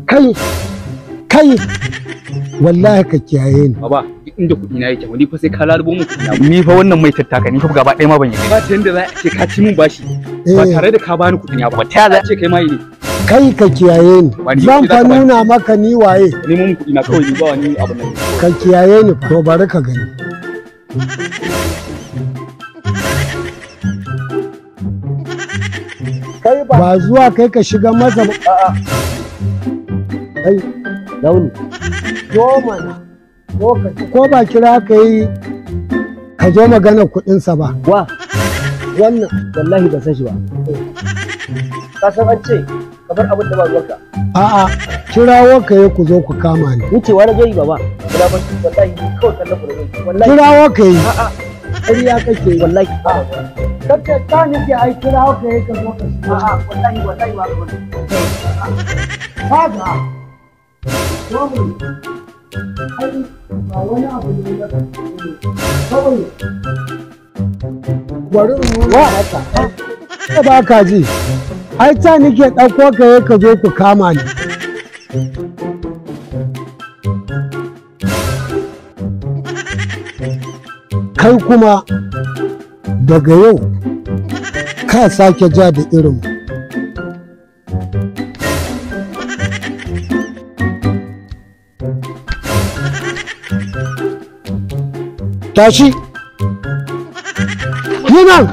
Kai kai wallahi ka kiyaye ni. Baba, inda kuɗi na yake, ni fa sai ka lalubo min kuɗi na. Ni fa wannan mai tattaka ni fa gaba ɗaya ma ban yi. Ba ta yanda za a ce ka ci min bashi ba tare da ka bani kuɗi na ba. Ta za a ce kai mai ne. Kai ka kiyaye ni. Zan fa nuna maka ni waye. Nemo min kuɗi na kawai, ni ba wani abu nan. Ka kiyaye ni to bari ka gani. Kai ba zuwa kai ka shiga masa ba. A'a. Kai launi. Zo mana. Ko ba kira ka yi ka zo magana kuɗinsa ba. Wa? Wannan. Wallahi ban san shi ba. Ka san an ce ka bar abin da ba ruwanka. A'a, kirawo ka yi ku zo ku kama ni. Wucewa na zo yi baba. Kula ban wallahi kawai kallon ku na zo yi. Wallahi. Kirawo ka yi. A'a. Ƙarya kake yi. Wallahi. Kace ta nake ai kirawo ka yi ka zo ka shigo. A'a, wallahi wallahi ba ka bane. Kaga. Zo mu. Ai ba wani abu ne na kawai. Bari in nuna maka. Ba ka ji. Ai ta nake ɗauko ka yi ka zo ku kama ni. Kai kuma daga yau ka sake ja da irin. Tashi. Yi nan.